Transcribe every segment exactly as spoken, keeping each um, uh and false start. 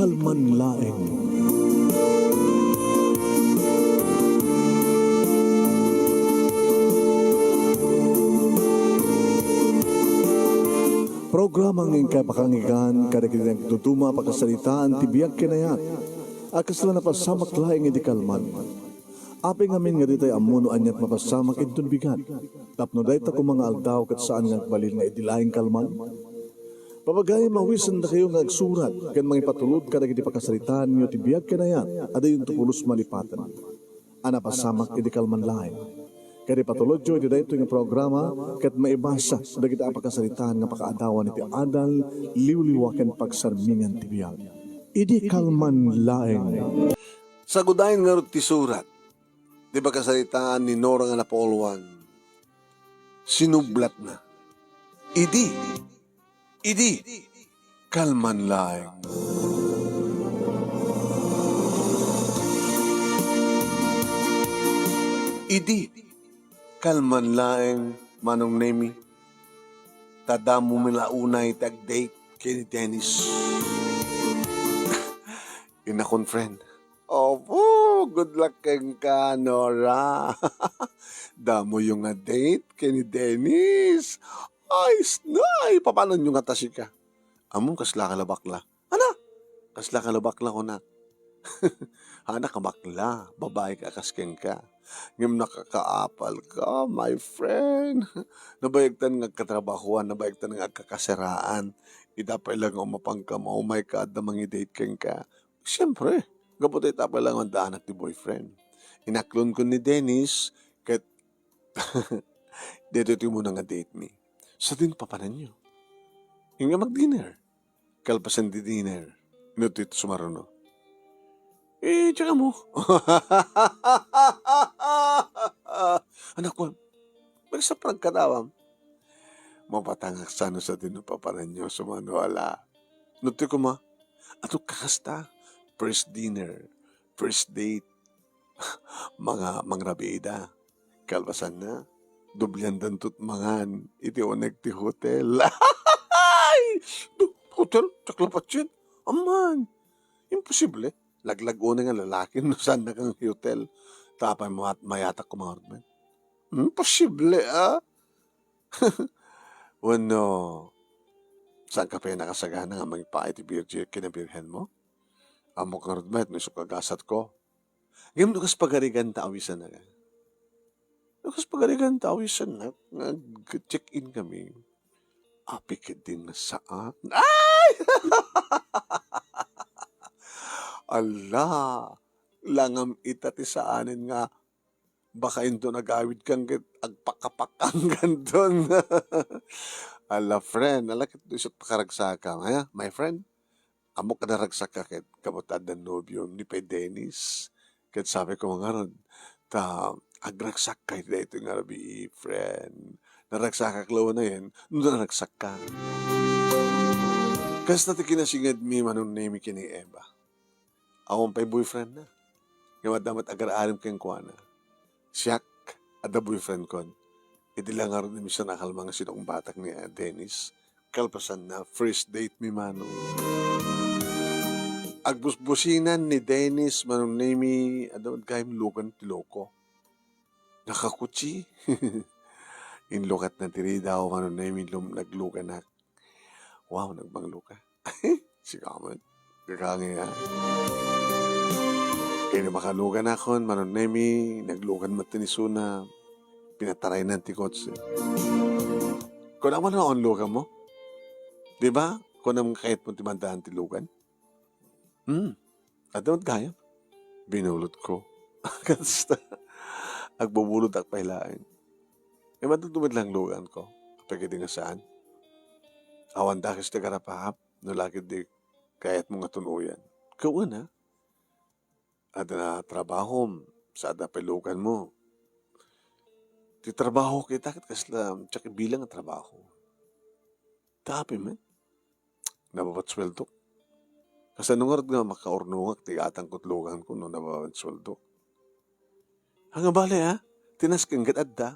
Kalman laeng. Programa nga inkay pakangigan kadagiti nagduduma a pakasaritaan ti biag ken ayat a kasla napasamak laeng idi kalman. Apay ngamin nga ditay ammo no aniat mapasamak inton bigat, tapno dayta koma nga aldaw ket saan nga agbalin nga idi laeng kalman? Papagayam, awisendakayo nga agsurat ken mangipatulod kadagiti pakasaritaanyo ti biag ken ayat a dayonto pulos malipaten a napasamak idi kalman laeng. Ket ipatulodyo iti daytoy nga programa ket maibasa dagiti a pakasaritaan nga pakaadawan iti adal, liwliwa ken pagsarmingan ti biag. Idi kalman laeng. Sagudayen ngarud ti surat ti pakasaritaan ni Nora nga napauluan, sinublatna. Idi, idi, kalman laeng. Idi, kalman laeng, Manong Nemi. Ta damo mi la unay ti ag-date ken ni Dennis. Inakon, friend. Opo, good luck kenka, Nora. Damoyo nga date ken ni Dennis. Ay, snay, papanonyo ngata sika? Ammom, kasla ka la bakla. Ano? Kasla ka la bakla, kunak? Anak a bakla, babai ka kas kenka. Ngem nakakaapal ka, my friend. Nabayagtan nga agkatrabahoan, nabayagtan nga agkakasaraan. Ita pay la nga umapang ka, maumay ka, adda mangi-date kenka. Siyempre, gapu ta ita pay la nga adda anak ti boyfriend. Inaklon ko ni Dennis, ket daytoy ti umuna nga date mi. Sadin papananyo. Inka mag-dinner. Kalpasan ti dinner, inuttoy ti sumaruno. Eh, diak ammo. Anak ko, magsapranka ta, awan. Mapatangak sano sa dinner papananyo, sumano, ala. Inuttoy koma, adu kakasta, first dinner, first date, mga mangrabiida. Kalpasanna, dubliandanto ti mangan iti uneg ti hotel. Ay! Du-, hotel? Diak la patien. Aman, imposible. Laglag unay nga lalaki no saannak nga hotel. Ta apay mayat-, mayatak ko, mga rudman. Imposible, ah? Wenno, saanka pay nakasagana nga mangipaay ti birji-, kinabirhen mo? Ammok ngarud met no isu kagasatko. Ngem no kas pagarigan ta awisennak. No kas pagarigan ta awisennak, nag-check-in kami. Apay ketdin nga saan? Ay! Ala, langam ita ti saanen nga baka inton agawidkan ket agpakapakangkanton. Ala, friend, ala ket isu ti pakaragsakam, ha, my friend? Ammok a naragsakka ket gapu ta adda nobiom ni Pay Dennis. Ket sapay koma ngarud, ta agragsakka iti daytoy nga rabii, friend. Naragsakak la unayen no naragsakka. Kasta ti kinasingedmi, Manong Nemi, ken ni Eva. Awan pay boyfriendna. Ngem adda met agar-arim kenkuana. Siak, adda boyfriendkon. Idi la ngarud, imbes a nakalman nga sinungbatak ni, ah, Dennis, kalpasanna, first date mi, Manong. Agbusbusinan ni Dennis, Manong Nemi, adda met gayam lugan ti loko. Nakakutsi. Inlukatna ti ridaw, Manong Nemi, lum-, nagluganak. Wow, nagmangluka. Sika met. Kakangay, ha? Ken makaluganakon, Manong Nemi, naglugan met ti isuna, pinataraynan ti kotse. Kunam no awan luganmo? Di ba? Kunam nga kayatmo ti maddaan ti lugan? Hmm. Adda met gayam. Binulotko. Kasta, agbubulotak pay laeng. Ngem adda met langluganko. Apay ketdi nga saan? Awan dakes ti agarapaap, no la ketdi kayatmo nga tun-oyan. Kawen, ha? Adda trabahom, sa adda pay luganmo. Ti trabahok ita ket kasla, diak ibilang nga trabaho. Ta apay met? Nababat sueldok. Kasano ngarud nga makaurnongak ti gatangko ket luganko no nababat sueldok? Ania bale, ha? Ti nasken ket adda.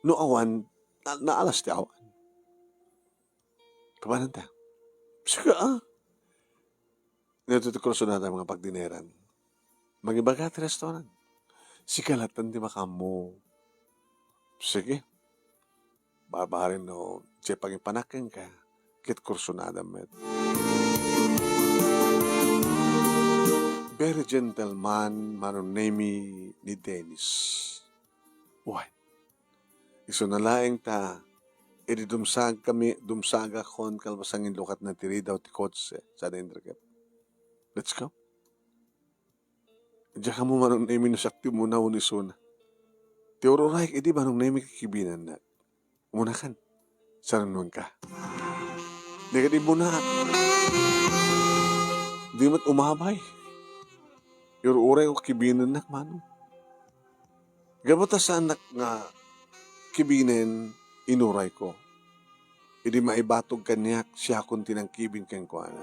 No awan, na-, naalas ti awan. Papananta? Sika, ah. Nia ti kursunada nga pagdineran. Mangibaga ti restaurant. Sika latta ti makaammo. Sige. Barbareng no, diay pangipanak kenka, ket kursunada met. Very gentleman, Manong Nemy, ni Dennis. Wen, isuna laeng ta, idi dumsagkami, dumsagakon kalpasan nga inlukatna ti ridaw ti kotse, saan Enriquez. Let's go. Diak ammo, Manong Nemy, no siak ti umuna wenno isuna. Ti ur-urayek idi, Manong Nemy, kakibinennak. Umunakan. Saanka? Dika immunaak. Di met umabay. Ur-urayek kakibinennak, Manong. Gapu ta saannak nga kibinen, inurayko. Idi maibatog kaniak, siakon ti nangkibin kenkuana.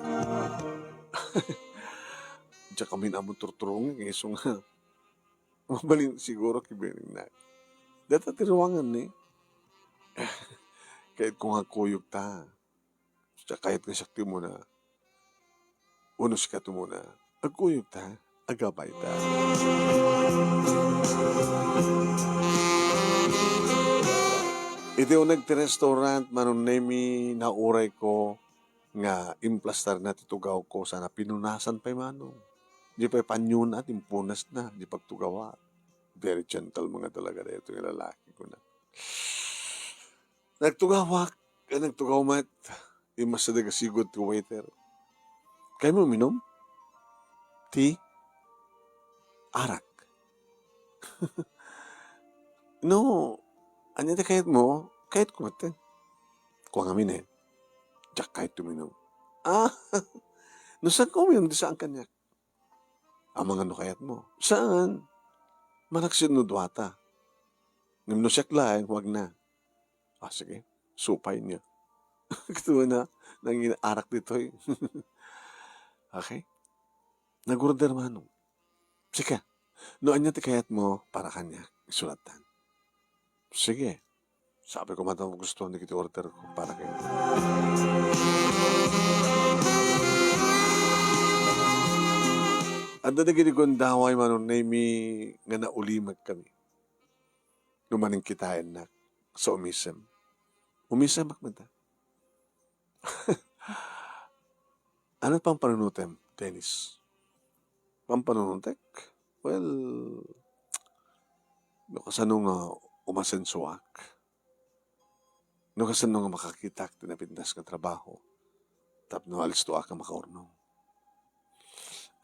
Diak amin ammo turturongek, isu nga mabalin siguro kibinennak. Dayta ti ruangan ni. Kayatko nga agkuyogta. Diak kayat nga siak ti umuna. Wenno sika ti umuna. Agkuyogta. Agabay ta. Iti uneg ti restaurant, Manong Nemy, naurayko nga implastarna ti tugawko sana pinunasan pay, Manong. Di pay panyona ti impunasna, di pagtugawak. Very gentleman nga talaga daytoy nga lalaki, kuna. Nagtugawak, nagtugaw met. Immasideg a sigud ti waiter. Kayatmo uminum? Ti arak. No, ania ti kayatmo? Kayatko met. Kua ngamin, eh. Diak kayat uminum. Ah, no saanka uminum, di saan kaniak. Amangan no kayatmo. Saan? Manaksit no duata. Ngem no siak laeng, huwag na. Ah, sige. Supay niya. Gusto mo na, nangin-arak ditoy. Okay? Nag-order, Manong. Sige. No ania ti kayatmo para kaniak, isulatan. Sige. Sabi ko, "Madam, gusto ni kiti order ko para kay." Adda dagiti gundaway, Manong Nemy, nga naulimek kami. Numan kitaennak sa umisem. Umisemak met. Ano pampanunutem, Dennis? Pampanunutek? Well, no kasano nga umasensoak? No kasano nga makakitak ti napintas nga trabaho tapno alistoak a makaurnong?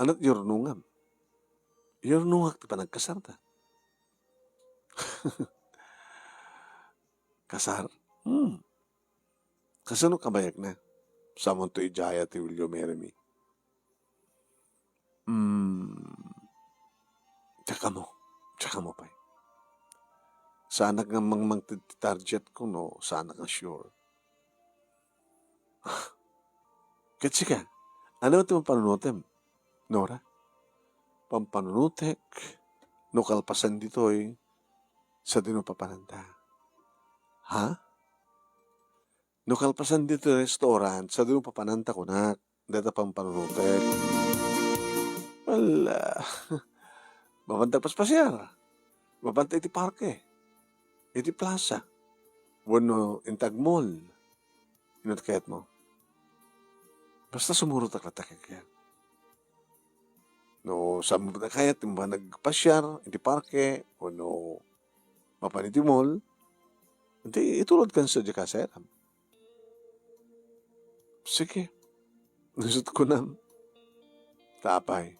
Ano ti urnongam? Urnongak ti panagkasarta. Kasar? Hmm. Kasano kabayagna? Samonto idiay ti Will You Marry Me? Hmm. Tsaka mo. Tsaka mo pay. Saanak nga mangmang ti, ti target ko, no? Saanak nga sure. Ket sika, ano ti pampanunutem, Nora? Pampanunutek, no kalpasan ditoy, sadino papananta? Ha? No kalpasan ditoy restaurant, sadino papananta kunak, dayta pampanunutek? Well, ah, mapantak paspasiar. Mapanta iti parke, iti plaza, wenno intag mall. Ino ti kayatmo? Basta sumurotak latta kenka. No, saan mo kayat, ti mapan agpasiar iti parke, wenno mapan iti mall, iti itulodkan sa diay kasayaram. Sige. Nusot kunam. Ta apay.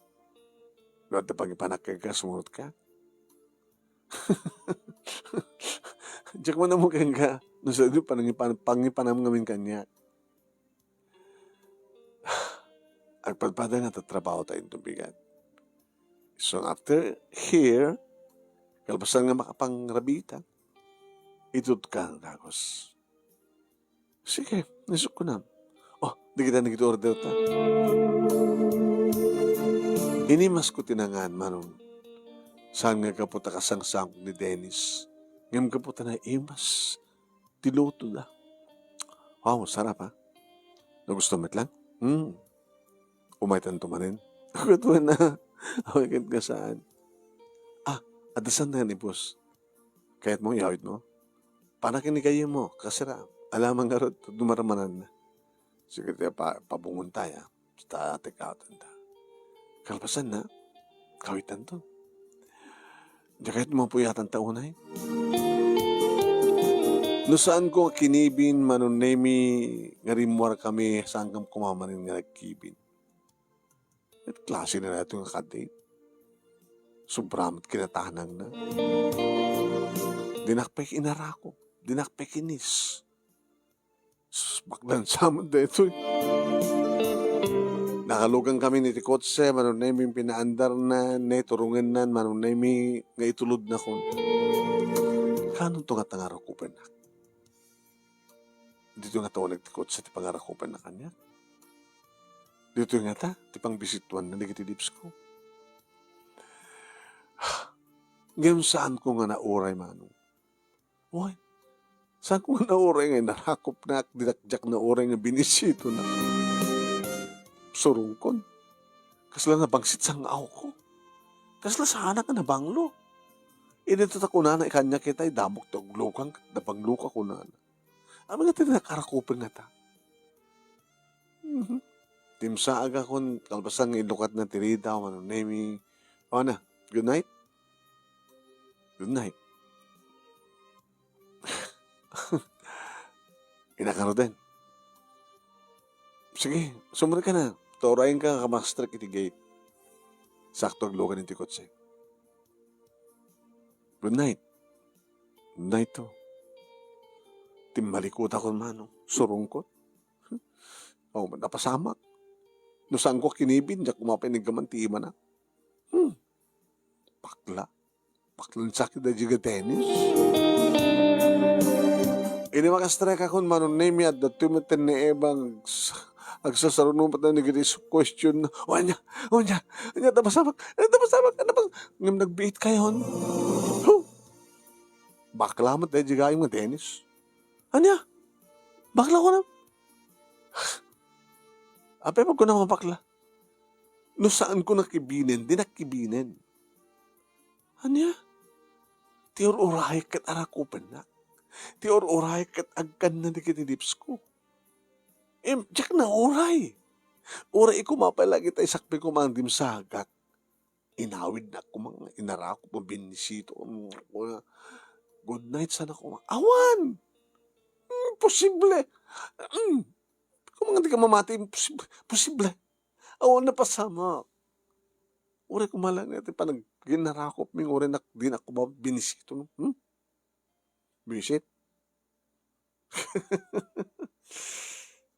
No adda pangipanak kenka, sumurotka. Diak man ammo kenka. No sadino panangipan-, pangipanam ngamin kaniak. Agpadpada nga tatrabaho ta inton bigat. So after here, kalpasan nga makapangrabitak, itudka nga dagus. Sige, nisok kunam. Oh, di kita nagit order ta. Inimasko ti nangan, Manong. Saan nga gapu ta kasangsangko ni Dennis? Ngem gapu ta naimas ti luto da. Wow, sarap, ha? Nagusto met lang? Hmm. Umaytanto manen? Kukuenna. Awan ket nga saan. Ah, adda saan nga ibus. Kayatmo iyawidmo? Panakinigaymo, kasira. Alaman ngarud, dumaramanan na. Sige, ti pa-, pabungonta, ya. Ta take out-anta. Kalpasanna, kawitanto. Diak kayat mapuyatan ta unay. No saanko nga kinibin, Manong Nemi, nga rimmuar kami, saankam koma manen nga nagkibin. Ket klase na daytoy nga kadate. Sobra met kinatanangna. Dinak pay inarakop, dinak pay kinis. Sus, baklan sa met daytoy. Nakalugan kami iti kotse, Manong Nemi pinaandarna, ne turongennan, Manong Nemi nga itulodnakon. Kaanonto ngata nga arakupennak? Ditoy ngata uneg ti kotse ti pangarakupennak kaniak? Ditoy ngata ti pangbisituanna dagiti lipsko? Ngem saanko nga nauray, Manong. Wen, saanko nga nauray nga inarakopnak, dinak diak nauray nga binisitona. Surongkon. Kasla nabangsit sang-awko. Kasla saanak nga nabanglo. Idi ta kunana, kaniak ita, idamok ti aglukan, ket nabangloka kunana. Amin nga ti nakarakupen ngata. Mhm. Timsaagakon, kalpasan nga inlukatna ti ridaw, Manong Nemi. O, na, good night. Good night. Inakaro den. Sige, sumrekka na. Turayenka nga kamastrek iti gate. Sakto aglukan iti kotse. Good night. Good night to. Timmalikutakon, Manong. Surongkon. Awan met napasamak. No saanko kinibin, diak koma pay naggaman ti imana. Hmm. Bakla. Baklan sakit da diga tennis. Idi makastrekakon, Manong Nemi, adda daytoy met ni Eva, ags-, agsasaruno met dagiti question. O, ania? O, ania? Ania, napasamak? Ania, napasamak? Ania, napas-, ngem nagbiit kayon. Huh! Bakla met daydiay nga tennis. Ania? Bakla kunam? Apay pagkunam nga bakla? No saanko nga kibinen, dinak kibinen. Ania? Ti ur-urayek ket arakupennak. Ti ur-urayek ket agkanna dagiti lipsko. Em, diak nauray. Uray koma pay la ket isakbay koma nga dimsagak. Inawidnak koma nga inarakop nga binisito. Good night sana koma. Awan! Imposible! Mm. Koma nga di ka mamati, imposible. Posible. Awan napasamak. Uray koma la nga ti panag-, ginarakop mi, uray nak-, dinak koma binisito, no? Hmm? Bisit?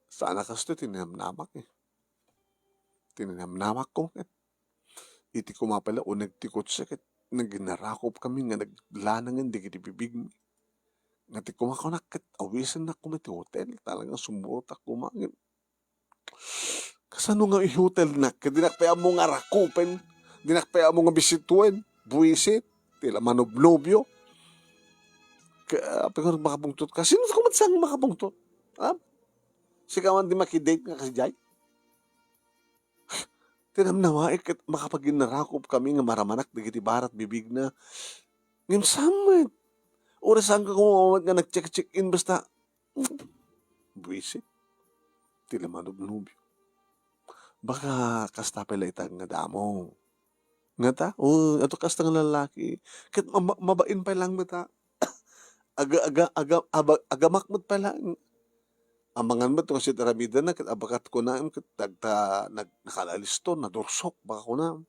Sana kastoy ti ninamnamak, eh. Ti ninamnamakko, eh. Iti koma pay la uneg ti kotse ket naginarakop kami nga naglanangen dagiti bibigmi. Nga ti kumakunak ket awisennak koma ti hotel, talagang sumurotak koma. Kasano nga ihotelnak? Ket dinak pay ammo nga arakupen, dinak pay ammo nga bisituen, buisit, ti la manubnubyo. Ka-, apay nga makabungtot ka? Sino ko met sang makabungtot? Ha? Sika man ti makidate nga kasidiay? Ti namnamaek ket makapaginarakop kami nga maramanak dagiti barat bibigna. Ngem saan met? Uray saanka koma met nga nag-check-check-in basta buisit. Ti la manubnubyo. Baka kasta pay la ita nga damo. Ngata? O, ato kasta nga lalaki. Ket ma-, ma-, mabain pay lang met a. Aga-, aga-, aga-, aba-, agamak met pay lang. Amangan met no kasdiay ti aramidna, ket abakat kunaem, ket nagta-, nag-, nakaalalisto, nadursok, baka kunaem.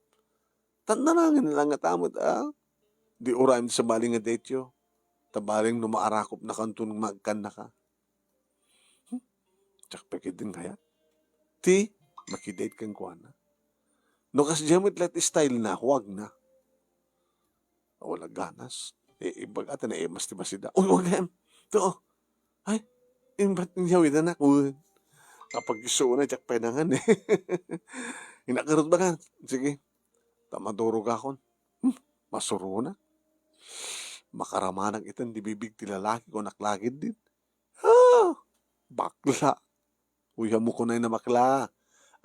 Tandanagen lang ngata met a. Di urayem ti sabali nga date-yo. Ta bareng no maarakopnakanto nga agkannaka. Hmm? Diak pay ketdin kayat ti makidate kenkuana. No kasdiay met la ti style-na, huwagna. Awan a ganas. E, ibaga ti naemas ti basida. Uy, huwag em. Ito, o. Ay, imbat inyawid, anak. Uy. Kapag isuna, diak pay nangan, e. Inakarot ba kan? Sige. Ta madurogakon. Hmm, masuruna. Makaramanak iten ti bibig ti lalaki, kunak la ketdin. Ah, bakla. Uy, ammo kunay na bakla.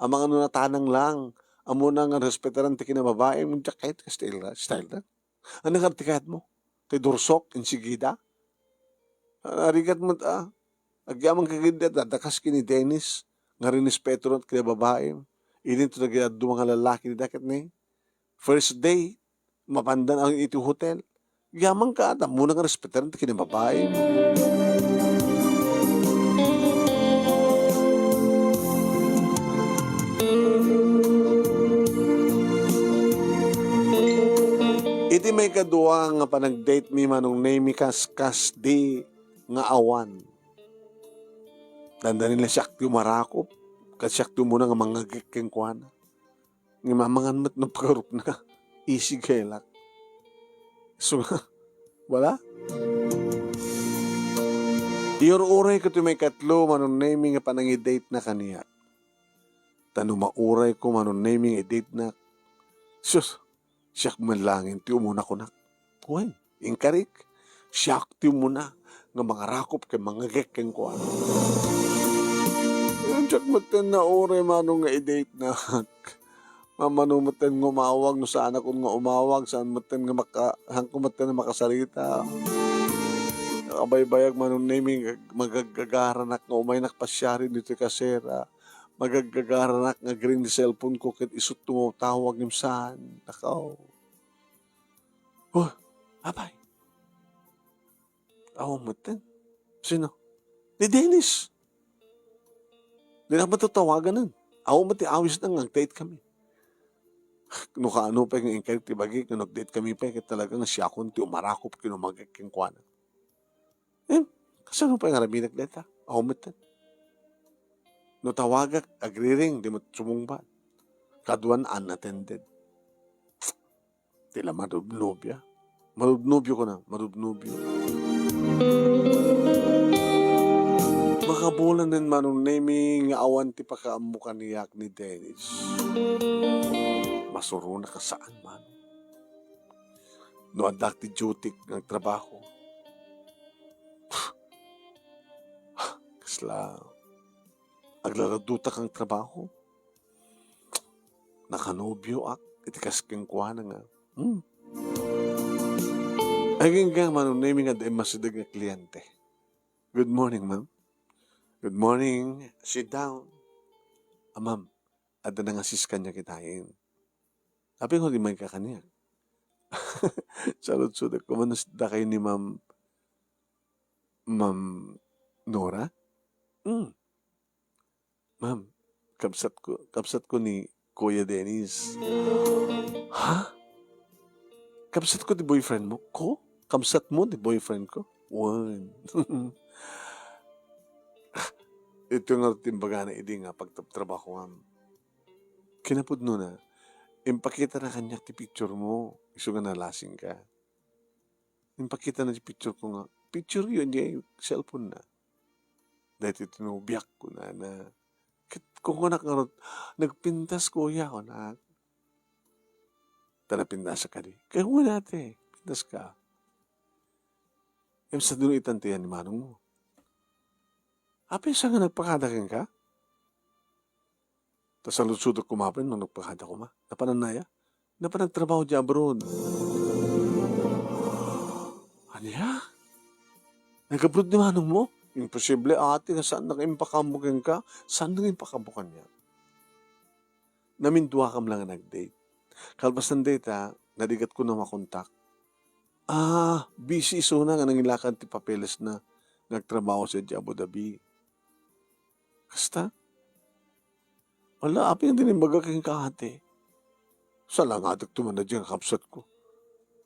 Amangan no natanang lang, ammona nga respetaran ti kinababaim, diak kayat ti style da, style da. Ania kadi ti kayatmo? Ti dursok, insigida? Narigat met a. Agyamanka ketdi a dadakas ken ni Dennis nga rinespeto met ken ni babaim. Idinto dagiti dadduma nga lallaki dida ket ni first day, mapandan iti hotel. Agyamanka, ammona nga respetaran ti kinababaim. Iti maikadua nga panagdate mi, Manong Nemy, kas, kasdi nga awan. Dandani la siak ti umarakop, ket siak ti umuna nga mangngegek kenkuana. Ngem amangan met no pagarupna, isig helak. So, wala? Iyur-uray ko ti maikatlo, Manong Nemy, nga panangidatena kaniak. Ta no mauray ko, Manong Nemy, nga idatena, sus, siak man laeng ti umuna kunak. Wen, inkarik, siak ti umuna nga mangarakop ken mangngegek kenkuana. Diak metten nauray, Manong, nga idatenak. Mamano metten nga umawag no saanakon nga umawag, saan metten nga maka-, saanko metten nga makasarita. Kabaybayag, Manong Nemy, nga magaggagaranak nga umaynak pasiar ditoy kasera. Magaggagaranak nga agring ti cellphone ko ket isu ti tumatawag ngem saan. Nakaw. Oh, apay. Awan metten. Sino? Ni Dennis. Dinak met tawaganen. Awan met ti awisna nga agdate kami. No kaano pay nga inkarik ti bagik, no nagdate kami pay, ket talaga nga siakon ti umarakop ken umngegek kenkuana. Eh, kasano pay nga aramidek dayta? Awan metten. No tawagak, agriring, di met sumungbat. Kaduan, unattended. Ti la manubnubia. Manubnubio ko na, manubnubio. Makabulanen, Manong Nemy, nga awan ti pakaammo kaniak ni Dennis. Masuronak a saan, Manong. No addak ti duty nga agtrabaho, kasla aglaladutak nga agtrabaho. Nakanobioak iti kas kenkuana nga, hmm. Agingga, Manong Nemy, nga adda immasideg nga kliente. "Good morning, ma'am." "Good morning. Sit down." "Ah, ma'am, adda nangasis kaniak itan." "Apay nga di maikkan kaniak?" Saludsodek, "Kumanusta kayo ni Ma'am, Ma'am Nora?" "Hmm." "Ma'am, kabsat ko, kabsat ko ni Kuya Dennis." "Ha? Kabsat ko ti boyfriend mo?" "Ko? Kabsat mo ti boyfriend ko?" Wen. Ito nga ti imbagana idi nga pagtrabtrabahoam. Kinapudnona, impakitana kaniak ti picture mo, isu nga nalasingka. Impakitana ti picture ko nga, picture yo, idiay cellphone na. Daytoy ti nobiak, kunana. Ket kukunak ngarud, "Nagpintas, kuya," kunak. Ta napintasak kadi. Kaya mo na, ate, pintaska. Em, sa dino itan ti yan ni manong mo. Apay sa nga nagpakada kenka? Ta saludsodek koma pay no nagpakada koma. Napanannaya? Napan nagtrabaho di abroad. Ania? Nag-abroad ni manong mo? Imposible, ate, nga saan nga impakaammo kenka? Saan nga impakaammo kaniak? Naminduakam lang nga nag-date. Kalpasan dayta, narigat ko na makontak. Ah, busy isuna nga nangilakad ti papelesna nga agtrabaho sadiay Abu Dhabi. Kasta? Ala, apay nga di na imbaga kenka, ate? Salangatek to man daydiay nga kabsat ko.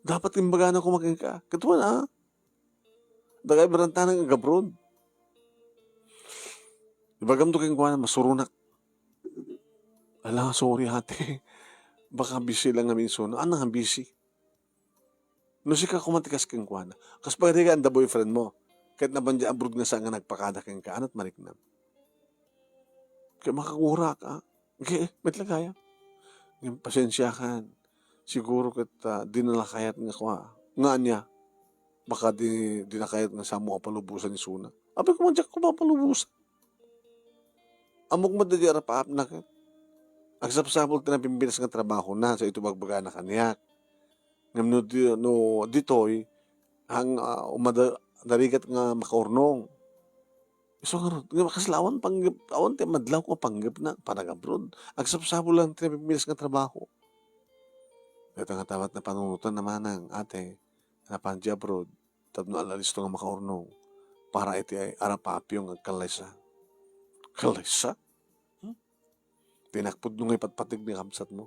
Dapat imbagana koma kenka. Ket wen, a? Dagay, barantanak nga agabroad. Ibagamto kenkuana, masuronak. Ala, sorry, ate. Baka busy lang ngamin isuna. Ania nga busy? No sika koma ti kas kenkuana, kas pagarigan da boyfriend mo, ket napan di abroad nga saan nga nagpakada kenka, ania't mariknam? Ket makagurak, a? Ket met la gayam. Ngem pasensiakan. Siguro ket, a, di na la kayat nga kua. Nga ania? Baka di, di na kayat nga saanmo a palubosan isuna. Apay koma, diak ko papalubosan. Ammok met daydiay arapaapna ket. Agsapsapul ti napimpinas nga trabahona, sa ito bagbagana kaniak. Ngem no di-, no ditoy, ang, ah, umada-, narigat nga makaurnong. Isu ngarud, nga kas la awan panggep-, awan ti madlaw nga panggepna, panag-abroad. Agsapsapul lang ti napimpinas nga trabaho. Dayta nga tabat na panunotan na manang, ate, napan di abroad, tapno alisto nga makaurnong para iti ay arapapio nga agkallaysa. Kallaysa? Hmm? Dinak pudno nga ipatpateg ni kabsat mo.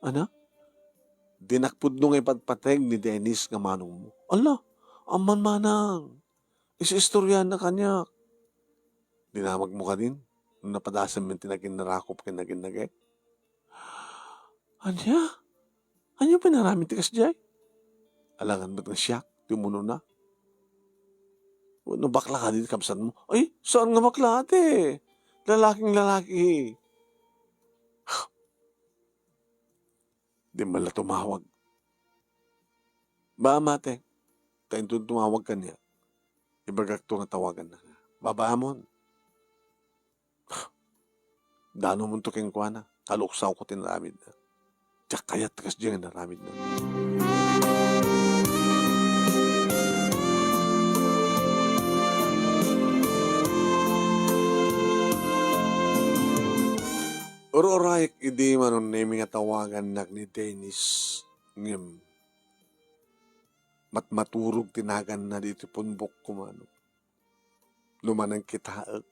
Ana? Dinak pudno nga ipatpateg ni Dennis nga manong mo. Ala, amman manang. Is-istoryaanna kaniak. Dinamagmo kadin no napadasan men ti naginnarakop ken naginnagek. Ania? Ania pay inaramid ti kasdiay? Alangan met nga siak ti umunona. Wenno bakla kadi ti kabsatmo? Ay, saan nga bakla, ate? Lalaking lalaki. Di man la tumawag. Ba, mate, ta inton tumawag kaniak, ibagakto nga tawaganna. Babaamon. Danumonto kenkuana, kaluksawko ti inaramidna. Diak kayat ti kasdiay nga inaramidna. Ur-urayek idi Manong Nemi nga tawagannak ni Dennis, ngem matmaturog ti naganna ditoy punbokko, manong. No manang kitaek,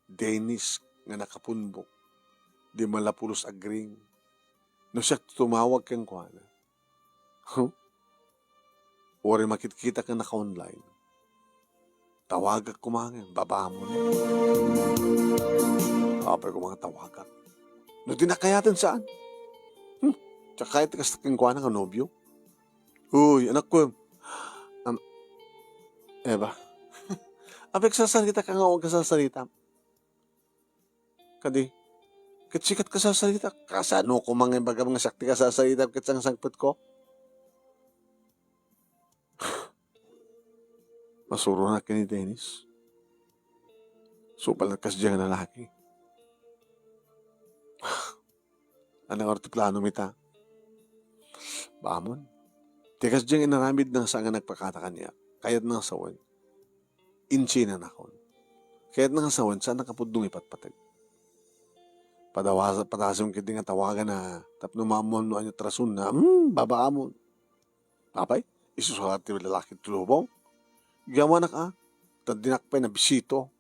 Dennis nga nakapunbok, di man la pulos agring. No siak ti tumawag kenkuana. Huh? Uray makitkitak nga naka-online. Tawagak koma nga, babaamon. Apay koma nga tawagak. No di nakayaten saan? Hmm? Diak kayat ti kasta kenkuana nga nobio. Uy, anakko. Am, Eva. Apay, kasasarita ka nga, huwag kasasarita. Kadi, ket sika ti kasasarita. Kasano ko mangibagam nga siak ti kasasarita ket sangsangpetko? Masuronak ken ni Dennis. Supal kasdiay nga lalaki. Ania ngarud ti planom ita? Baamon. Ti kasdiay nga inaramidna nga saan nga nagpakada kaniak, kayatna nga sawen, insinanakon. Kayatna nga sawen, saannak a pudno nga ipatpateg. Padawasa-, padasem ketdi nga tawaganna tapno maammoan no ania ti rasonna. Hmm, babaamon. Apay, isu sa ti lalaki ti lubong? Yawanak a, ta dinak pay nabisito.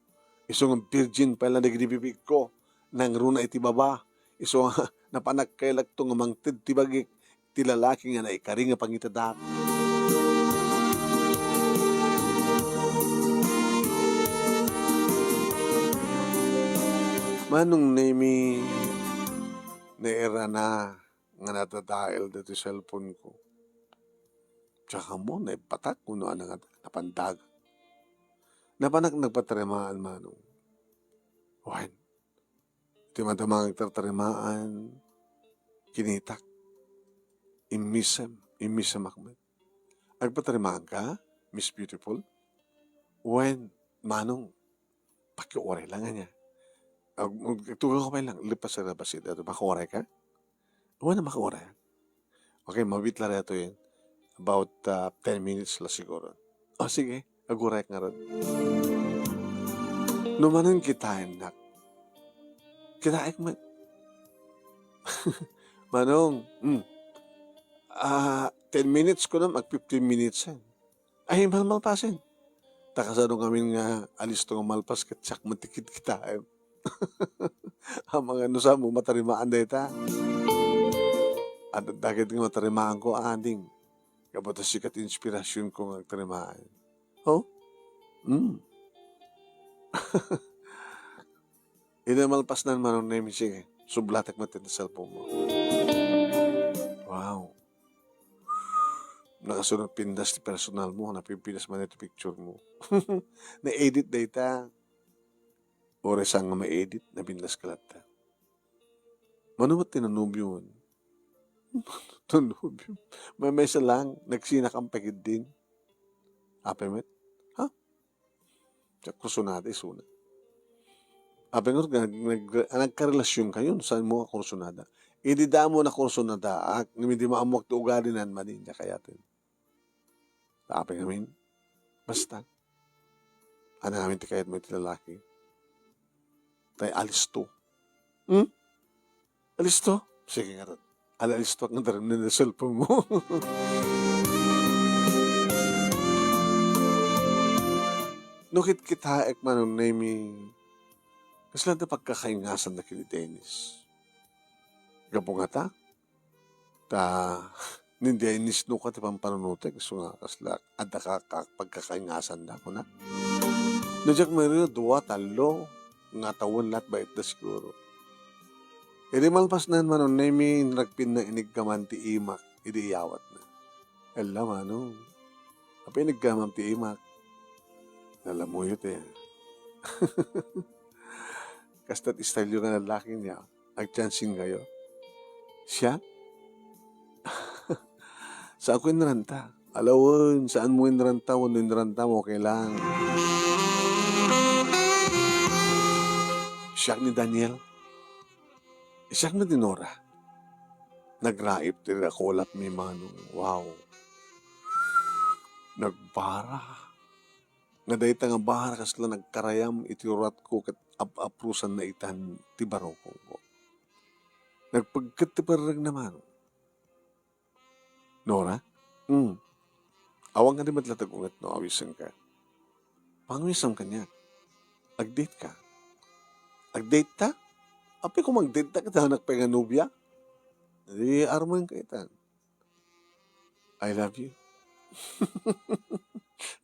Isu nga virgin pay la dagiti bibigko, nangruna iti baba. Isu nga napan agkaylakto nga mangted ti bagik, ti lalaki nga naikari nga pangitadak. Manong Nemi, nairana nga nadadael ditoy cellphone ko. Tsaka mo, naipatak, kuno ano nga, napandag. Napanak nagpatarimaan, manong. Wen, ti madama nga agtartarimaan, kinitak. Immisem, immisemak met. Agpatarimaan ka, Miss Beautiful? Wen, manong, pakiuray lang ania. Ag-, ag-, agtugaw ka pay lang, lepas sa labas ita, makiuray ka? Wen, makiuray. Okay, mabit la daytoy. About, ah, ten minutes la siguro. O, sige, aguray ka ngarud. No manong kitaennak. Kitaek met. Manong, mm. Ah, ten minutes ko na, mag fifteen minutes yan. Ay, malmalpasen. Ta kasano ngamin nga alisto nga malpas ket siak met ti kitkitaem. Amangan no saan mo matarimaan dayta. Adda dagiti nga matarimaanko, ading. Gapu ta sika ti inspirasionko nga agtarimaan. Oh? Mm. Idi malpasnan, manong Nemi, sige, sublatek met ti cellphone mo. Wow. Nakasunod pindas ti personal mo, napimpinas man iti picture mo. Na-edit dayta. Uray saan nga ma-edit, napindas ka latta. Mano met ti nanobio? Nanobio? Maymaysa lang, nagsinakam pa ketdin. Apay met? Ha? Diak kusunada isuna. Apay nga nag-, nag-, nagkarelasionkayo, saanmo a kursunada? Idi damo a kursunadaak, ngem idi maammoak ti ugalina, madi, diak kayaten. Ta apay ngamin? Basta, ania ngamin ti kayatmo iti lalaki? Tay alisto. Hmm? Alisto? Sige ngarud. Ala, alisto nga darem na cellphone mo. No kitkitaek, Manong Nemy, kasla ti pagkakaingasan na ken ni Dennis. Gapu ngata, ta, ni Dennis no ka ti pampanunotek, isu nga kasla, adda ka, ka, pagkakaingasan da, kuna. No diak mairiw, dua, tallo, nga tawen la't baet da siguro. Idi malpas na, Manong Nemy, nagpinna iniggaman ti imak, idi iyawatna. Ella, Manong. Apay iniggamam ti imak? Nalamuyo ti. Kasta ti style yo nga lalaki niya. Agchancing kayo. Siya? Saan ko inranta? Alawen, saan mo inranta? Wano inranta mo? Okay lang. Siak ni Daniel. Siak na di Nora. Nagraip ti rakulap mi, Manong. Wow. Nagbara. Nga dayta nga bara kasla nagkarayam iti uratko ket ap-aprosan na itan ti barukongko. Nagpegket ti perreng na, Manong. Nora? Hmm. Awan nga di met la tagunget no awisenka. Pangawisem kaniak. Ag-date ka. Ag-date ta? Apay koma ag-date ta ket anak pay nga nobia? Di armoen ka itan. I love you.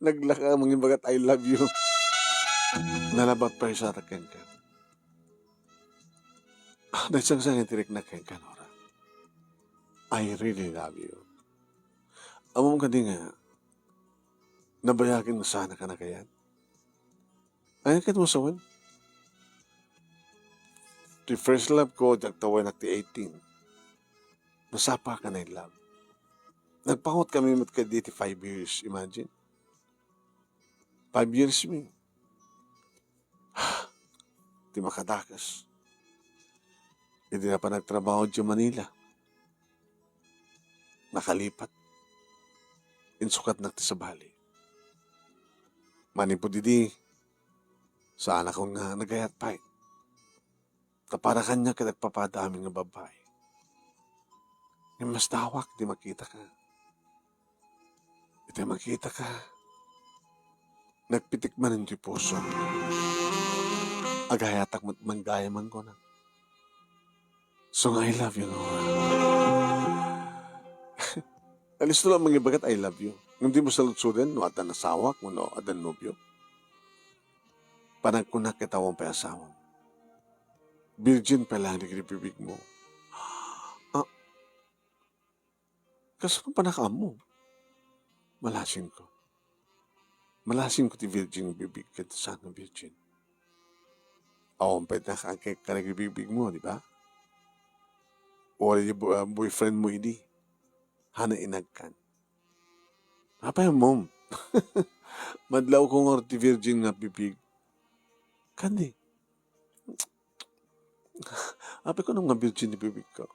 Naglaka, mangimbagat, "I love you." Nalabat pay sa kenka. Ah, nagsangsangan ti rikna kenka, Nora. I really love you. Ammom kadi nga, nabayagen nga saan ka nakayat? Ay, ket mo sawen? Ti first love ko, diak tawen ti eighteen. Nasapa ka na in love. Nagpangot kami met kadi ti five years, imagine. Five years mi. Ti makadakes. Idi na pa nagtrabaho di Manila. Nakalipat. Insukatnak ti sabali. Manipud idi, saanakon nga nagayat pay. Ta para kaniak ket agpapada amin nga babbai. Ngem masdawak ti makitaka. Iti makitaka, nagpitik manen ti puso. Agayatak met manggayam, kunam. So nga, I love you, Nora. Alisto lang mangibagat, "I love you." Ngem di mo saludsoden no adda nasawak wenno adda nobio. Panagkunak ket awan pay asawam. Virgin pa lang dagiti bibigmo. Ah, kasano pannakaammo? Malasinko. Malasinko ti virgin nga bibig ket saan nga virgin. Awan pay nakaagek kadagiti bibigmo, di ba? Wala di bo-, ah, boyfriend mo idi. Hana inagkan. Apay ammom? Madlawko ngarud ti virgin nga bibig. Kadi. Apay kunam nga virgin ti bibigko?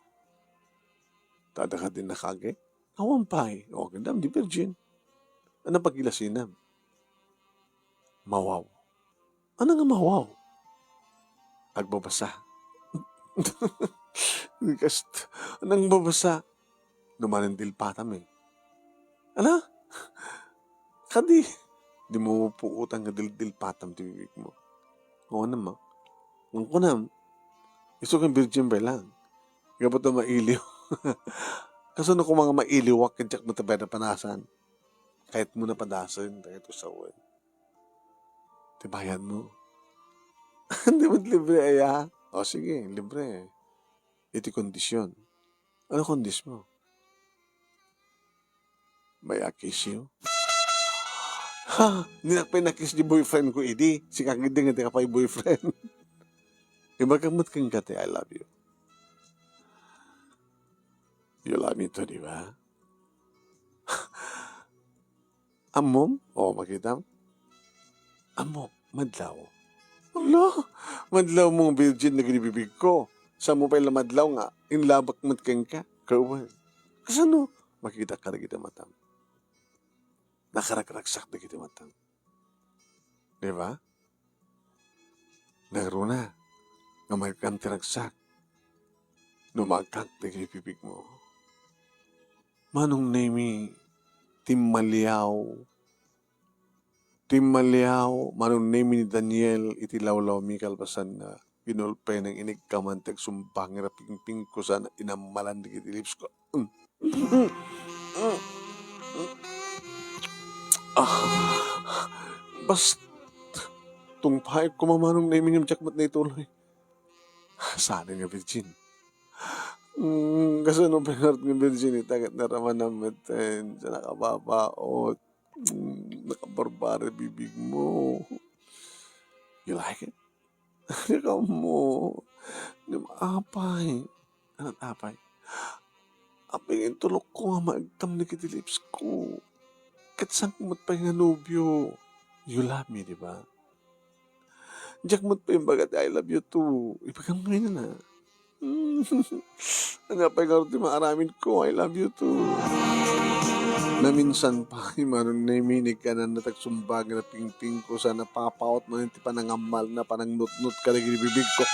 Ta adda kadi nakaagek? Awan pay. O, ket dayta di virgin. Ania pagilasinam? Mawaw. Ania nga mawaw? Agbabasa. Kasta, ania nga agbabasa? No manen dilpatam, eh. Ala? Kadi, di mo puotan nga dildilpatam ti bibigmo. Kunam, a? Ngem kunam, isu ken virgin pay lang. Gapu ta mailiw. Kasano koma nga mailiwak ket diak met pay napadasan? Kayatmo napadasen, kayatmo sawen. Ti bayadmo. Di met libre aya? O sige, libre. Iti kondisyon. Ano kondisyon mo? May I kiss you? Ha? Dinak pay na-kiss di boyfriend ko idi. Sika ketdi nga adda pay boyfriend. Ibaga met kenka ti I love you. You love me too, di ba? Ammom? O, makitam? Ammok, madlaw. Ala, madlawmo nga virgin dagiti bibigko. Saanmo pay la madlaw nga inlabak met kenka? Kawan. Kasano? Makitak kadagiti matam. Nakaragragsak dagiti matam. Di ba? Nagruna nga maikkan ti ragsak no maagkak dagiti bibigmo. Manong Nemi, timmaliaw. Timmaliaw, Manong Nemi, ni Daniel iti lawlawmi kalpasanna. Ginulpay nang inigkaman ti agsumbangir a pingpingko sana inammalan dagiti lips ko. Ah, basta tungpaek koma, Manong Nemi, ngem diak met naituloy. Saan nga virgin? Mm, kasano pay ngarud nga virgin ita ket naramanam met, eh, sa nakababaot. Mm, nakabarbara bibigmo. You like it? Ikaw mo. Ngem apay? Anat apay? Apay nga intulokko nga maagkam dagiti lips ko? Ket saanko met pay nga nobio? You love me, di ba? Diak met pay imbagak ti "I love you too." Ibagam ngamin a. Ania pay ngarud ti maaramidko? "I love you too." Naminsan pay, Manong Nemi, inigkananna ti agsumbangir a pingpingko sana napapaut manen ti panangammalna, panangnutnot kadagiti bibigko.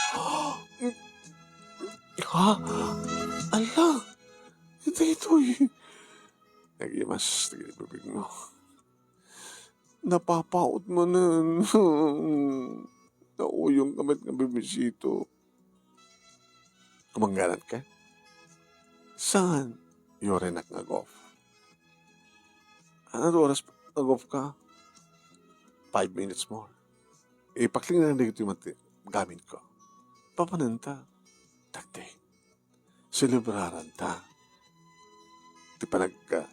Ha? Ala! Daytoy! Nagimas dagiti bibigmo. Napapaut manen. Nauyongka met nga bibisito. Kumangganat ka? Saan? Yurenak nga ag-off. Ano oras ag-off ka? Five minutes more. Ipakling na lang dagitoy mati-, gamit ko. Papananta. Dagdi. Selebraranta ti panagka-,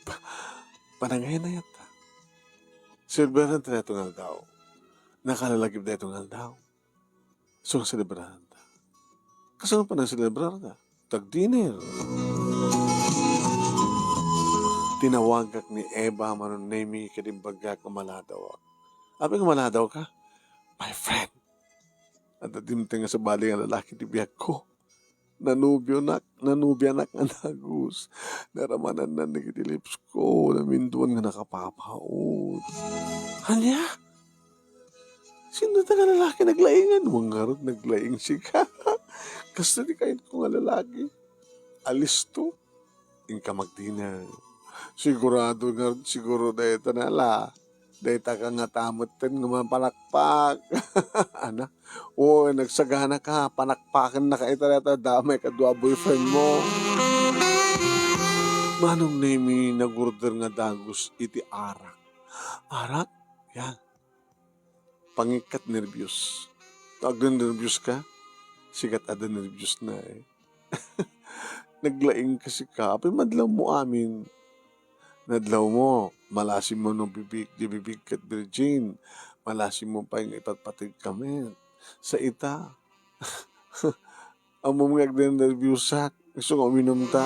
pa-, panangaynayatta. Selebraranta daytoy nga aldaw. Nakalalagip daytoy nga aldaw. So, selebraranta. Kasano pay nga selebraranta? Tag-dinner. Tinawagak ni Eva, Manong Nemi, ket imbagak nga maladawak. Apay nga maladaw ka? My friend, adda dimteng nga sabali nga lalaki ti biagko. Nanobionak, nanobianak nga dagus. Naramananna dagiti lips ko. Naminduan nga nakapapaut. Ania? Sino dayta nga lalaki naglaingan? Wen ngarud naglaing sika. Kasta ti kayatko nga lalaki. Alisto. Inka mag-dinner. Sigurado nga, siguro dayta na la. Dayta ka nga tametten nga mapalakpak. Ana? O, nagsagana ka. Panakpaken na ka ita dayta damay kadua boyfriend mo. Manong Nemi, nag-order nga dagus iti arak. Arak? Yan. Pangikkat nerbios. No agnerbios ka, sika ti adda nerbios na eh. Naglaing ka sika, apay madlawmo amin. Nadlawmo, malasimmo no bibig, di bibig ket virgin. Malasimmo pay nga ipatpateg ka met. Sa ita. Ammom nga agnerbiusak, isu nga uminumta.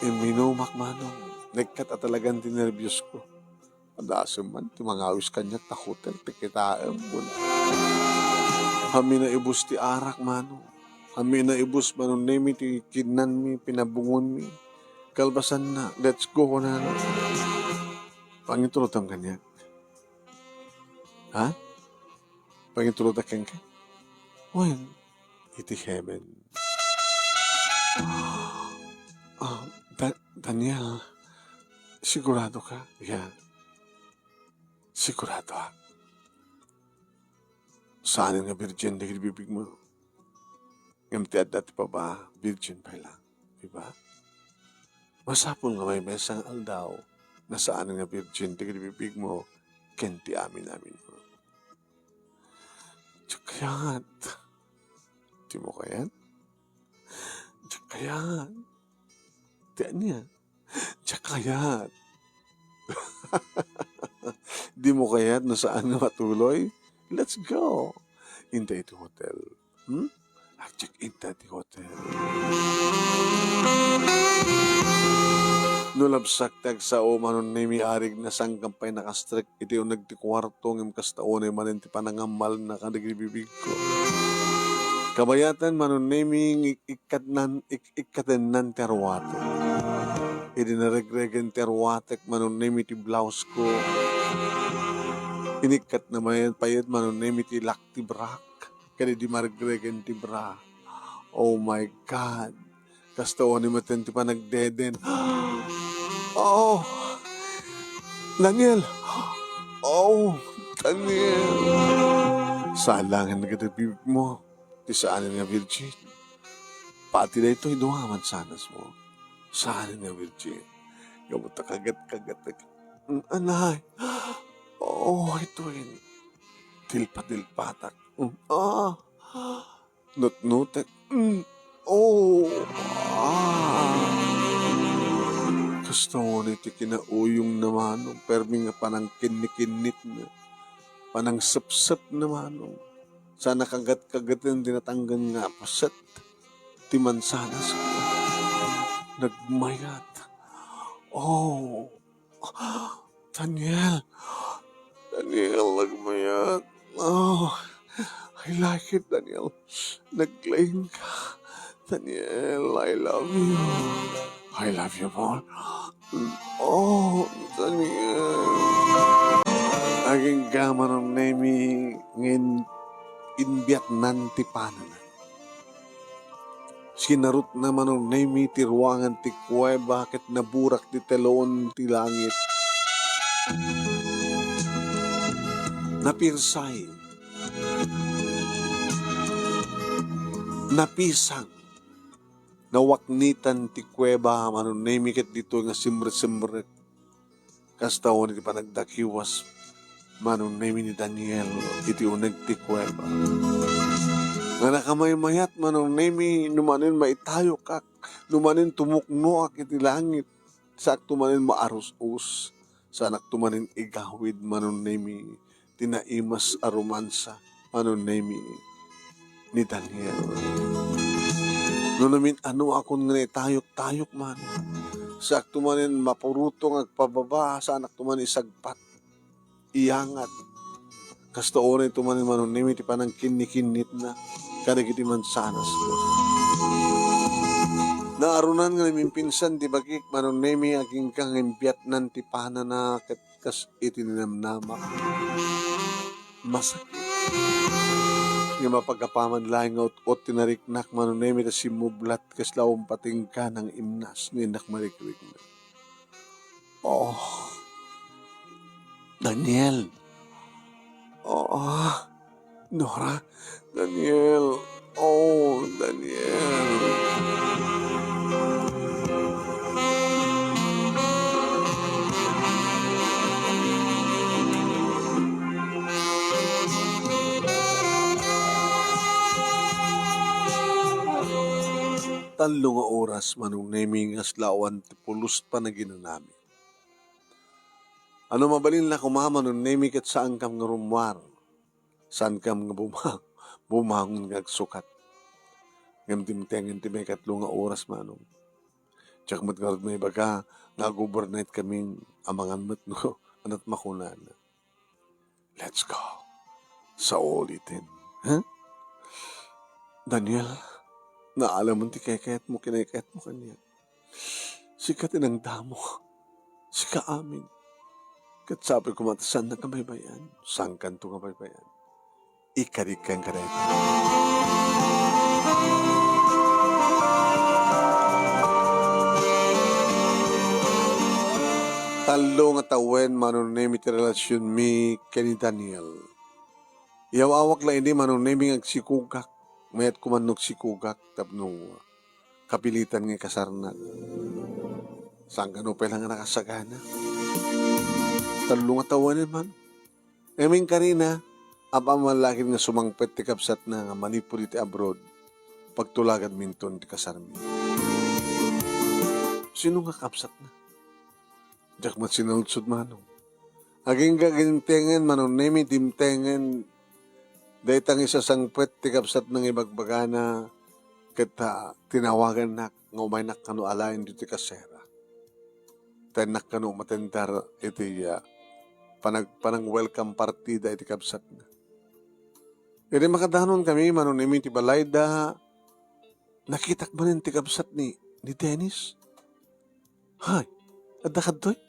Imminumak, Manong. Naikkat a talagan ti nerbios ko. Adasem man ti mangawis kaniak ta hotel, ti kitaem, kun. Hammi naibus ti arak, Manong. Hammi naibus, Manong Nemi, ti kinnanmi, pinabungonmi. Kalpasanna, "Let's go," kunana. Pangitulotam kaniak. Ha? Pangitulodak kenka? Wen, iti heaven. Ah, Da-, Daniel, sigurado ka? Yeah. Sigurado, ah. Saanen nga virgin dagiti bibigmo. Ngem ti adda ti paba, virgin pay lang. Di ba? Masapul nga maymaysa nga aldaw, nga saanen nga virgin dagiti bibigmo ken ti amin-aminmo. Diak kayat. Dimo kayat? Diak kayat. Ti ania? Diak kayat. Dimo kayat no saan nga matuloy? Let's go. Inta iti hotel. Hmm? Agyak inta ti hotel. No labsak ti agsao, Manong Nemi, arigna, sangkan pay nakastrek iti uneg ti kuarto, ngem kasta unay manen ti panangammalna kadagiti bibigko. Kabayatan, Manong Nemi, ik-, ikkatnan, ik-, ikkatennan ti aruatek. Idi naregregen ti aruatek, Manong Nemi, ti blausko, inikkatna manen pay, Manong Nemi, ti lak ti brak, ken idi maregregen ti bra. Oh my God! Kasta unay met ti panagdeden. Oh, Daniel! Oh, Daniel! Salangen dagiti bibigmo ti saanen nga virgin. Pati daytoy dua mansanasmo. Saanen nga virgin. Gapu ta kagat-kagat. Anay. Oh, itoy. Tilpa-tilpatak. Mm, ah. Nutnutek. Mm. Oh. Ah. Kasta unay ti kinauyongna, Manong, permi nga panangkinnikinnitna, panangsepsepna, Manong. Saan a kagat-kagaten ti natanggen nga paset ti mansanas. Nagmayat. Oh. Daniel! Daniel, nagmayat. Oh, I like it, Daniel. Naglaing ka. Daniel, I love you. I love you more. Oh, Daniel. Agingga, Manong Nemi, ngem imbiatnan ti panana. Sinarutna, Manong Nemi, ti ruangan ti kuweba ket naburak ti telon ti langit. Napirsay. Napisang. Nawaknitan ti kuweba, Manong Nemi, ket ditoy nga simresemrek. Kasta unay ti panagdakiwas, Manong Nemi, ni Daniel iti uneg ti kuweba. Nga nakamaymayat, Manong Nemi, no manen maitayokak, no manen tumuknoak iti langit, saakto manen maarus-us, saanakto manen igawid, Manong Nemi, ti naimas a romansa, Manong Nemi, ni Daniel. No namin-anoakon nga naitayok-tayok man, saakto manen mapuruto nga agpababa, saanakto manen isagpat, iyangat. Kasta unay to manen, Manong Nemi, ti panangkinnikinnitna kadagiti mansanas. Naarunan nga namimpinsan ti bagik, Manong Nemi, agingga nga imbiatnan ti panana ket kas iti ninamnamak. Masakit. Nga mapagapaman laeng nga ut-ot ti nariknak, Manong Nemi, ta simmublat kasla umpatingga nga imnas nga innak marikrikna. Oh. Daniel. Oh. Nora, Daniel, oh, Daniel. Tallo nga oras, Manong Nemi, nga aslawan ti pulos panaginanami. Ano mabalin la koma, Manong Nemi, ket saankam nga rummuar. Saankam nga buma-, bumangon nga agsukat. Ngem dimtengen ti maikatlo nga oras, Manong. Diak met ngarud maibaga nga ag-overnight kamin amangan met no anat makunana. Let's go. Sao uliten. Huh? Daniel, naalaman ti kaykayatmo, kinaykayatmo kaniak. Sika ti nangdamo. Sika amin. Ket sapay koma ta saannak nga baybay-an. Saankanto nga baybay-an. Ikadikkan kadayta. Tallo nga tawen, Manong Nemi, ti relasionmi ken ni Daniel. Iyaw-awak la idi, Manong Nemi, nga agsikogak. Mayat koma no agsikogak tapno kapilitan nga ikasarnak. Saan kano pay la nga nakasagana? Tallo nga tawen man. Ngem inkarina, apaman la ket nga sumangpet ti kabsatna nga manipud iti abroad, pagtulaganminton ti kasarmi. Sino nga kabsatna? Diak met sinaludsod, Manong. Agingga dimtengen, Manong Nemi, dimtengen dayta nga isasangpet ti kabsatna nga ibagbagana ket, ah, tinawagannak nga umaynak kano alaen ditoy kasera. ta innak kano umatendar iti, ah, panag-, panag-welcome party da iti kabsatna. Idi makadanon kami, manunemi ti balay da, nakitak manen ti kabsat ni, ni Dennis. "Hay, adda kadtoy?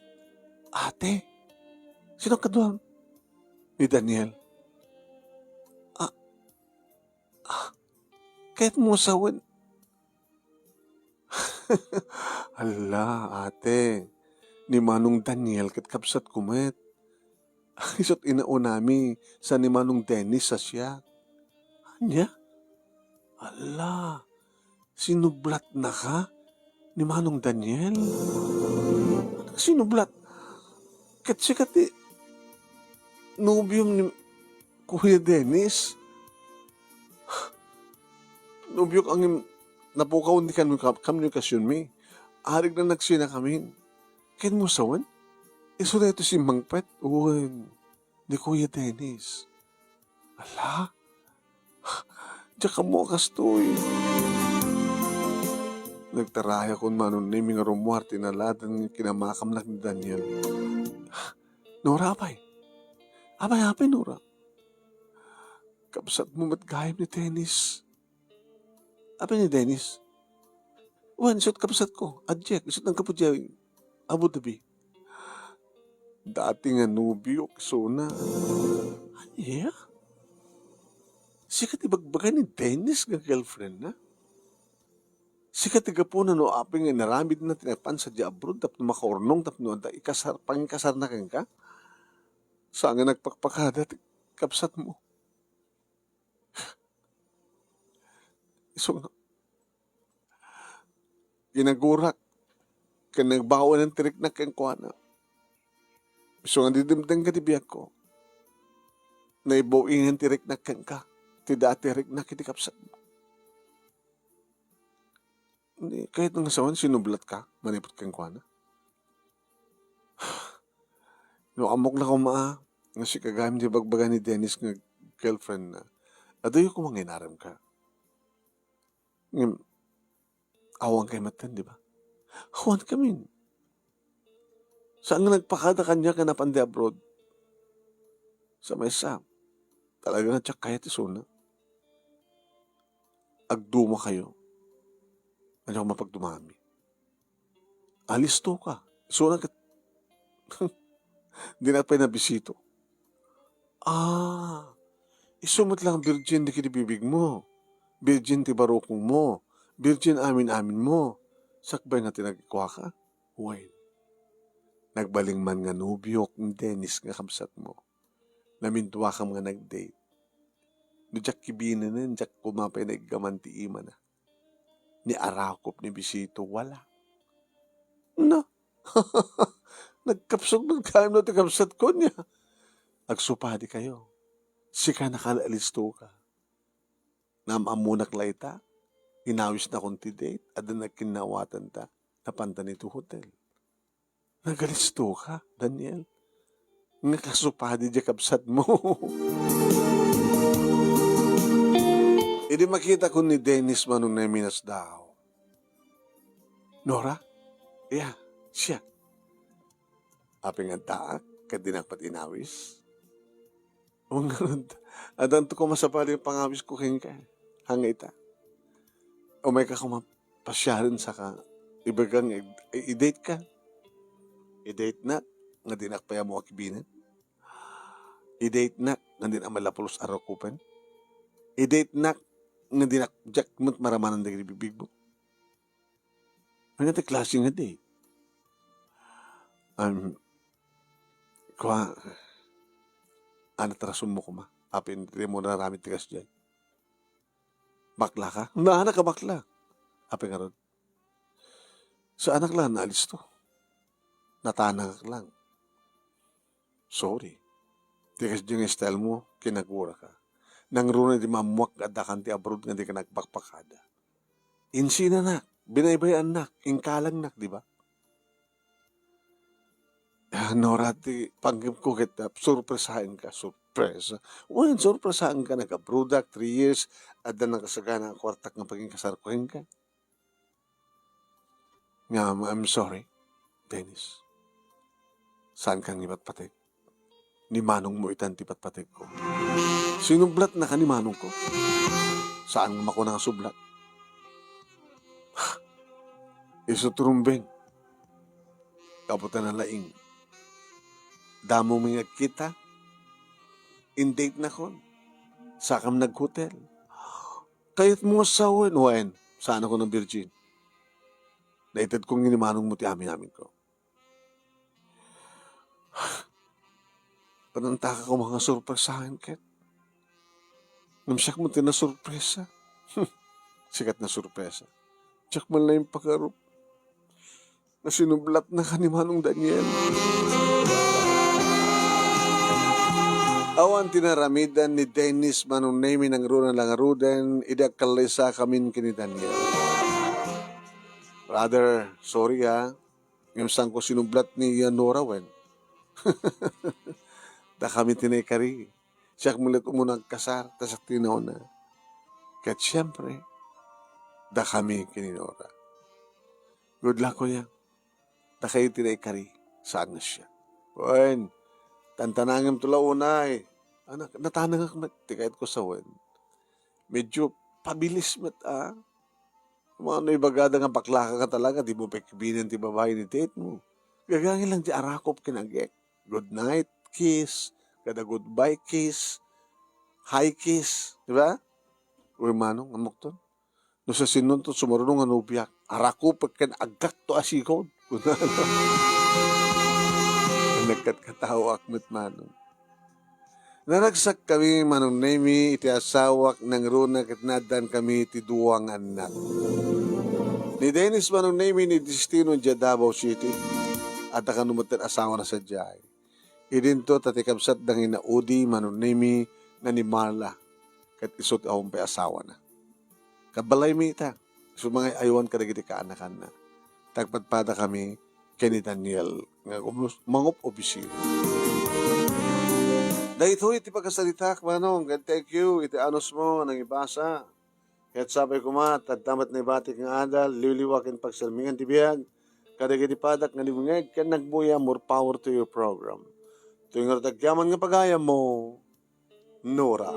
Ate, sino kaduam?" "Ni Daniel." "Ah, ah, kayatmo sawen?" "Hala, ate, ni Manong Daniel ket kabsatko met. Isu't inaunami sa ni Manong Dennis a siak." "Ania? Hala, sinublatnaka ni Manong Daniel?" "Sinublat? Ket sika ti nobiom ni Kuya Dennis?" "Nobiok ngem napukaw ni kan-, kamnikasionmi. Arigna nagsinakamin. Kayatmo sawen? Isu daytoy simmangpet." "Wen, ni Kuya Dennis." "Ala, diak ammo a kastoy." Nagtarayakon manunemi nga rummuar ti naladan nga kinamakamnak ni Daniel. "Nora, apay? Apay, apay, Nora? Kabsatmo met gayam ni Dennis." "Apay ni Dennis?" "Wen, isu't kabsatko. Adiak, isu't naggapu diay Abu Dhabi." "Dati nga nobiok isuna." "Ania? Sika ti ibagbaga ni Dennis nga girlfriendna? Sika ti gapuna no apay nga inaramidna ti napan sadiay abroad tapno makaurnong tapno adda ikasar, pangikasarna kenka? Saan nga nagpakpakada ti kabsatmo?" Isu nga, ginagurak ken nagbaonen ti riknak kenkuana. Isu nga dimdem ket ti biagko, naibaw-ingen ti riknak kenka, ti dati a riknak iti kabsatmo. Ni, kayatna nga sawen, sinublatka manipud kenkuana? No ammok la koma nga sika gayam ti ibagbaga ni Dennis nga girlfriendna, adda koma nga inaremka. Ngem, awan kay metten, di ba? Awan kamin. Saan nga nagpakada kaniak nga napan di abroad? Sa maysa, talaga nga diak kayat isuna. Agduma kayo. Ania nga mapagdumami? Alisto ka. Isuna ket, dinak pay nabisito. Ah, isu met lang virgin dagiti bibigmo. Virgin ti barukongmo. Virgin amin-aminmo. Sakbay nga ti nagkuaka. Wen, nagbalin man nga nobiok ni Dennis nga kabsatmo. Naminduakam nga nag-date. No diak kibinenen, diak koma pay naiggaman ti imana. Ni arakop ni bisito, wala. Na, nagkapsut met gayam no ti kabsatko nia. Agsupadi kayo. Sika nakalisto ka. Naam-ammonak la ita. Inawisnakon ti date. Adda nagkinnawatanta. Napanta iti hotel. Nagalisto ka, Daniel? Nga kasupadi diay kabsatmo. Idi makitakon ni Dennis manunemi, nasdaaw. Nora? Iya, siak. Apay nga addaak, ket dinak met inawis? Wen ngarud, addanto koma sabali nga pangawisko kenka. Haan nga ita. Umayka koma pasiaren saka ibagak nga id-, i-date ka. I-date nak nga dinak pay ammo a kibinen. I-date nak nga dinak met la pulos a rakupen. I-date nak nga dinak, diak met maramanan dagiti bibigmo. Ania ti klase nga date? Am, kua, ania ti rasonmo koma? Apay dimo naaramid ti kasdiay? Bakla ka? Naanak a bakla. Apay ngarud? Saanak la naalisto. Natanangak lang. Sorry. Ti kasdiay nga style mo, kinagura ka. Nangruna di mammuak nga adda kan ti abroad nga di ka nagpakpakada. Insinanak, binaybay-annak, inkalangnak, di ba? Ah, Nora, ti panggepko ket, ah, sorpresaenka, sorpresa. Wen, sorpresaenka, nag-abroadak, three years, adda nakasagana a kuartak nga paginkasarko kenka. Ngem, I'm sorry, Dennis. Saanka nga ipatpatek. Ni manongmo itan ti patpatekko. Sinublatnaka ni manongko. Saan nga makuna nga sublat. Isu ti rumbeng. Kaputan na laing. Damo mi nga agkita. In-date nakon. Sakam nag-hotel. Kayatmo nga sawen, wen. Saan ako ng virgin. Naitedko nga ni manongmo ti amin-aminko. Panantaka ko mga sorpresahan ket. Ngem siak met ti nasorpresa. Sikat na sorpresa. Diak man laeng pakarup. Nasinublatnaka ni Manong Daniel. Awan ti naramidan ni Dennis Manong Nemi nangruna la ngaruden idi agkallaysa kamin ken ni Daniel. Brother, sorry ha. Ngem saanko sinublat ni Nora wen. Dakami ti naikari. Siak met umuna agkasar, ta siak ti nauna. Ket siempre, dakami ken ni Nora. Good luck, kuya. Dakayo ti naikari, saan nga siak. Wen, tantanangem to la unay. Anak, natanangak met ti kayatko sawen. Medyo pabilis met, ah. Mano ibagada nga baklaka ka talaga, di mo pekbinen ti babae ni date mo. Gagangin lang ti arakop ken agek. Good night kiss, kada goodbye kiss, high kiss, di ba? Uy, manong, amok ton. No sa sinunto sumaruno nga nobiak, arakopek ken aggak to a sigud. Nagkatkataoak met, manong. Naragsak kami, Manong Nemi, iti asawak nangruna ket naaddaan kami ti dua nga annak. Ni Dennis, Manong Nemi, ni Destino, idiay Davao City. Adda kano met ti asawana sadiay. Idinto ta ti kabsat da nga inaudi, Manong Nemi, na ni Marla, ket isu ti awan pay asawana. Kabbalaymi ita, isu mangay-aywan kadagiti kaanakanna. Tagpadpada kami ken ni Daniel nga umus-, mangup-opisina. Daytoy ti pakasaritak, manong, ken thank you iti anusmo nga nangibasa. Ket sapay koma, tadta met naibatik nga adal, liwliwa ken pagsermingan ti biag, kadagiti padak nga dimngeg ken nagbuya, more power to your program. Toy ngarud agyaman nga pagayammo, Nora.